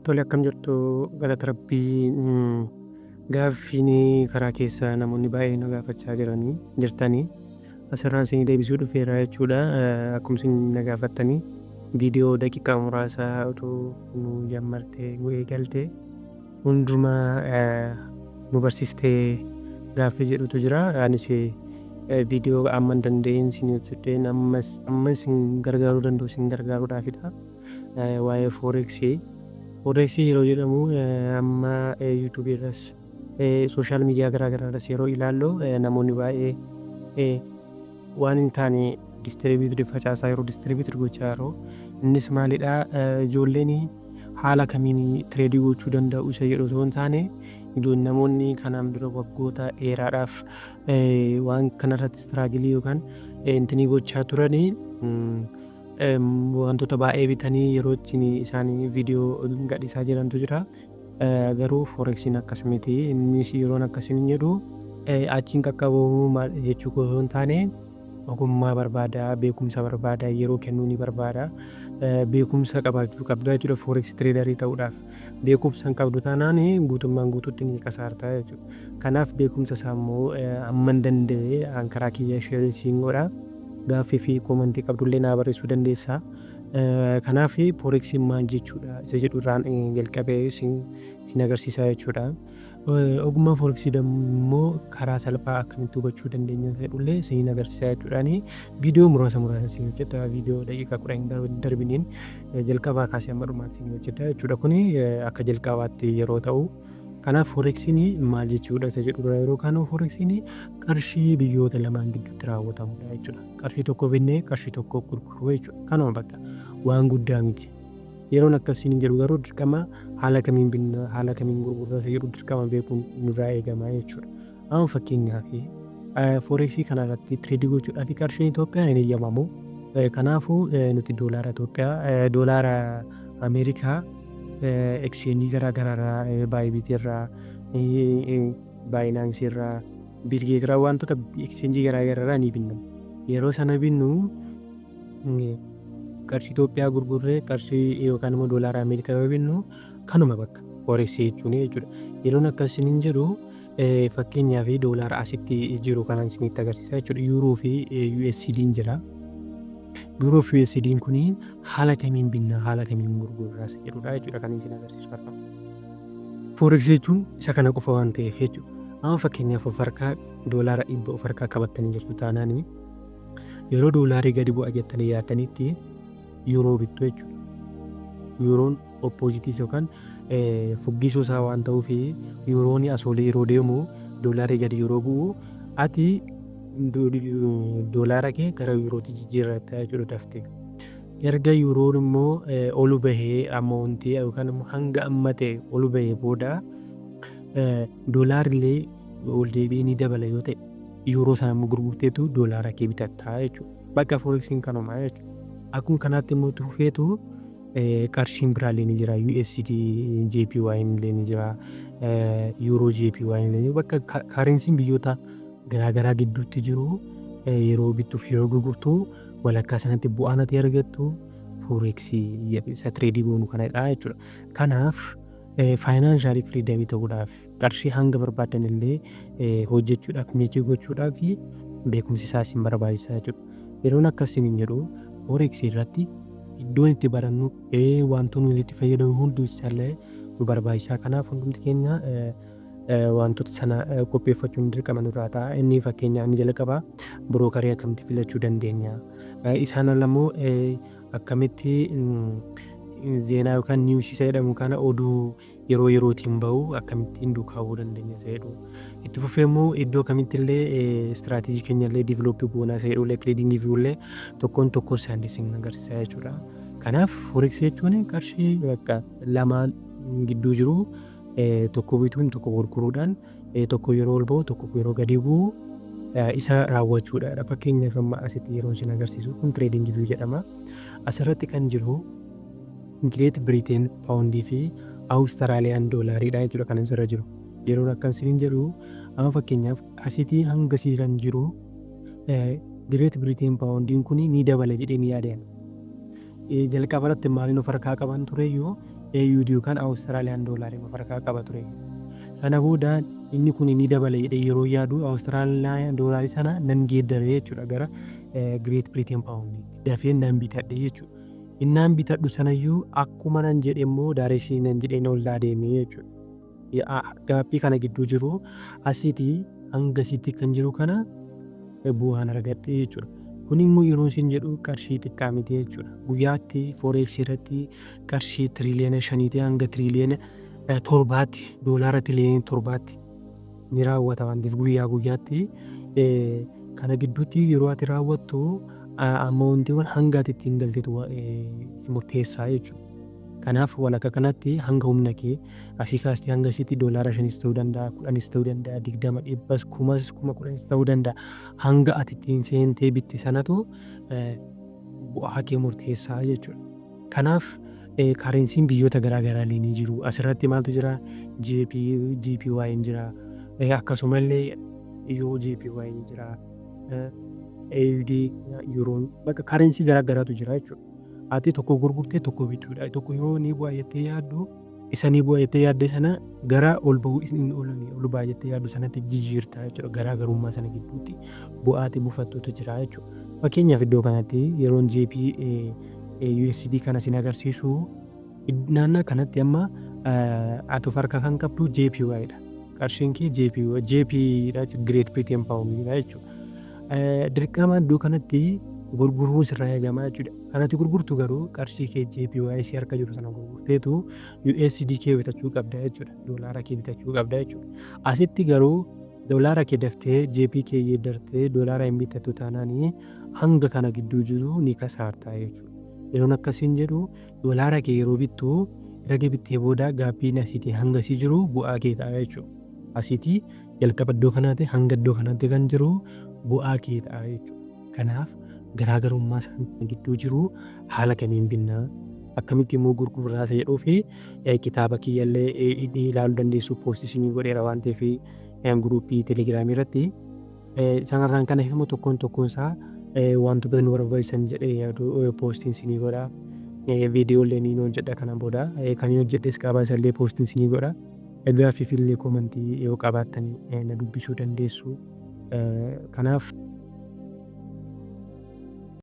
Tole, akkam jirtu? Galata Rabbii. Gaaffiin karaa keessaa namoonni baay'een na gaafachaa jiranii jirtanii asirraan isinii deebisuu dhufeera jechuudha. Akkuma isin na gaafattanii, viidiyoo daqiiqaa muraasa utuu nu jammartee, nu eegalte, hundumaa nu barsiistee gaaffii jedhutu jira. Anis viidiyoo amman danda'een isin hojjedheen ammas amma isin gargaaruu danda'u isin gargaaruudhaafidha. Waa'ee forexii. Forexii yeroo jedhamu, amma YouTubeii irras, social media garaa garaa irras yeroo ilaallu, namoonni baay'ee waan hin taane distribute facaasaa yeroo, distribute gochaa yeroo. Innis maalidha? Ijoolleen haala kamiin tradeii gochuu danda'u isa jedhu osoo hin taane, namoonni kanaan dura waggoota dheeraadhaaf waan kanarratti struggleii yookaan intinii gochaa turanii wantoota baay'ee bitanii yeroo ittiin isaan viidiyoo gadhiisaa jirantu jira. Garuu forexiin akkas miti. Innis yeroon akkasiin jedhu achiin qaqqabamuu maal jechuu osoo hin taane, ogummaa barbaada, beekumsa barbaada, yeroo kennuu ni barbaada. Beekumsa qabaachuu qabda jechuudha forex traderii ta'uudhaaf. Beekumsa hin qabdu taanaan guutummaan guutuutti ni kasaarta jechuudha. Kanaaf beekumsa isaa immoo hamman danda'e karaa kiyya shareii siin godha. Gaaffii fi commentii qabdullee naa barreessuu dandeessa. Kanaaf forexiin maal jechuudha isa jedhu irraan jalqabee sin agarsiisa jechuudha. Ogummaa forexii immoo karaa salphaa akkamitti hubachuu dandeenya isa jedhullee sin agarsiisa jechuudhaani viidiyoo muraasa muraasa sin hojjedha. Viidiyoo daqiiqaa 10 hin darbiniin jalqabaa kaasee hamma dhumaatti sin hojjedha jechuudha. Kuni akka jalqabaatti yeroo ta'u. Kanaaf forexiin maal jechuudha isa jedhu yeroo kaanu, forexiin qarshii biyyoota lamaan gidduutti raawwatamudha jechuudha. Qarshii tokko binnee qarshii tokko gurguruu jechuudha. Kanuma bakka, waan guddaa miti. Yeroon akkasiin hin jedhu garuu dirqama haala kamiin binna, haala kamiin gurgurra isa jedhu dirqama beekuun nurraa eegama jechuudha. Amma fakkeenyaaf forexii kanarratti tradeii gochuudhaaf qarshiin Itoophiyaa hin eeyyamamu. Kanaafuu nuti doolaara Itoophiyaa, doolaara Ameerikaa exchangeii garaa garaarraa, Bybit irraa, Binance irraa, Bitget irraa, wantoota exchangeii garaa garaarraa ni binna. Yeroo sana binnu qarshii Itoophiyaa gurgurree qarshii yookaan immoo doolaara Ameerikaa yoo binnu, kanuma bakka forexii jechuun jechuudha. Yeroon akkasiin hin jedhu, fakkeenyaaf doolaara asitti jiru kanan isinitti agarsiisa jechuudha. Yuuroo fi USD'n jira. Yuuroo fi USD'n kun haala kamiin binna, haala kamiin gurgurra isa jedhudha jechuudha kan isin agarsiisu har'a. Forex jechuun isa kana qofa waan ta'eef jechuudha. Amma fakkeenyaaf of harkaa doolaara 100 of harkaa qabattanii jirtu taanaan, yeroo doolaarii gadi bu'a jettanii yaaddanitti yuuroo bittu jechuudha. Yuuroon oppositeis yookaan fuggisoo isaa waan ta'uuf, yuuroon asoolee yeroo deemu, doolaarii gadi yeroo bu'u, ati doolaara kee gara yuurootti jijjiirratta jechuudha daftee. Erga yuuroon immoo olu bahee amountii yookaan immoo hanga amma ta'e olu bahee booda, doolaarri ol deebi'ee ni dabala yoo ta'e, yuuroo sana immoo gurgurteetu doolaara kee bitattaa jechuudha. Bakka forexiin kanuma jechuudha. Akkuma kanaatti immoo itti fufeetu qarshiin biraallee ni jira. USD JPY illee ni jira. Euro JPY illee ni, bakka currencyn biyyoota garaagaraa gidduutti jiru yeroo bittuuf yeroo gurgurtu walakkaa sanatti bu'aan ati argattu forexii isa tradeii goonu kanadha jechuudha. Kanaaf financialii freedomii ta'uudhaaf, qarshii hanga barbaadan illee hojjechuudhaaf, makeii gochuudhaaf beekumsi isaa isin barbaachisaa jechuudha. Yeroon akkasiin hin jedhu, forexii irratti iddoon itti barannu, wantoonni nuti itti fayyadamu hundi isaallee nu barbaachisaa. Kanaaf hundumti keenya wantoota sana qopheeffachuun dirqama nurraa ta'a. Inni fakkeenyaa inni jalqabaa brokerii akkamitti filachuu dandeenya? Isaan ala immoo akkamitti zeenaa yookaan newsii isa jedhamu kana, oduu yeroo yerootiin bahu akkamittiin duukaa bu'uu dandeenya isa jedhu. Itti fufee immoo iddoo kamitti illee strategyii keenya illee developii goonaa isa jedhu illee, TradingView illee tokkoon tokkoo isaanii isin agarsiisa jechuudha. Kanaaf forex jechuun qarshii bakka lamaan gidduu jiru tokko bituun tokko gurguruudhaan, tokko yeroo ol ba'u, tokko yeroo gadi bu'u isa raawwachuudha. Fakkeenyaaf amma asitti yeroo isin agarsiisu kun TradingView jedhama. Asirratti kan jiru Great Britain poundii fi Awustiraaliyaan doolaariidha jechuudha kan asirra jiru. Yeroon akkan isiniin jedhu, amma fakkeenyaaf asitii hanga sii kan jiru Great Britain poundiin kun ni dabala jedhee ni yaadeen. Jalqaba irratti maaliin of harkaa qaban tureyyuu, AUD yookaan Awustiraaliyaan doolaarii of harkaa qaba ture. Sana booda inni kun ni dabala jedhee yeroo yaadu, Awustiraaliyaan doolaarii sana nan geeddare jechuudha gara Great Britain Pound. Dafee nan bitadhe jechuudha. Innaan bitadhu sanayyuu akkuma nan jedhe immoo direction nan jedheen ol deemee jechuudha. Gap kana gidduu jiru, asiitii hanga asiitti kan jiru kana bu'aan argadhe jechuudha. Kun immoo yeroo isin jedhu qarshii xiqqaa miti jechuudha. Guyyaatti forex irratti qarshii tiriliyoona 5tii hanga tiriliyoona 7tti, doolaara tiriliyoona 7tti ni raawwata waan ta'eef, guyyaa guyyaatti kana gidduutti yeroo ati raawwattu ammoontiiwwan hanga ati ittiin galtetu murteessaa jechuudha. Kanaaf walakka kanatti hanga humna kee asii kaastee hanga asiitti doolaara 5s ta'uu danda'a, 10s ta'uu danda'a, 20, dhibbas, kumas, 10,000s ta'uu danda'a. Hanga ati ittiin seentee bitte sanatu bu'aa kee murteessaa jechuudha. Kanaaf currencyn biyyoota garaa garaallee ni jiru. Asirratti maaltu jira? JP, JPY jira. Akkasumallee yoo JPY jira. AUD, Yuroon, bakka currency garaa garaatu jira jechuudha. Ati tokko gurgurtee tokko bituudha. Tokko yoo ni bu'a jettee yaaddu, isa ni bu'a jettee yaadde sana gara ol ba'uu inni ol ba'a jettee yaaddu sanatti jijjiirta jechuudha. Garaagarummaa sana gidduutti bu'aati buufattuutu jira jechuudha. Fakkeenyaaf, iddoo kanatti yeroon JP USD kana sin agarsiisu, naannoo kanatti amma ati of harkaa kan qabdu JPY dha. Qarshiin kee JP JP dha, Great Britain Pound dha jechuudha. Dirqama iddoo kanatti gurguruun sirraa eegamaa jechuudha. Kanatti gurgurtu garuu qarshii kee JPY si harka jiru sana gurgurteetu USD kee bitachuu qabda jechuudha. Doolaara kee bitachuu qabda jechuudha. Asitti garuu doolaara kee daftee JP kee geeddartee doolaara hin bitattu taanaanii, hanga kana gidduu jiru ni kasaarta jechuudha. Yeroon akkasiin jedhu, doolaara kee yeroo bittu, erga bittee booda gapiin asiitii hanga asii jiru bu'aa kee ta'a jechuudha. Asiitii jalqaba iddoo kanaatti hanga iddoo kanaatti kan jiru bu'aa kee ta'a jechuudha. Kanaaf garaagarummaa isaan gidduu jiru haala kamiin binnaa, akkamitti immoo gurgurraa isa jedhuu fi kitaaba kiyyallee ilaaluu dandeessu, post isinii godheera waan ta'eef group Telegramii irratti. Sanarraan kana immoo tokkoon tokkoon isaa wantoota nu barbaachisan jedhee yaadu postiin isinii godha. Viidiyoolee ni hojjedha kana booda, kan hojjedhes qaba, isallee postiin isinii godha. Gaaffiif illee comment yoo qabaattan na dubbisuu dandeessu. Kanaaf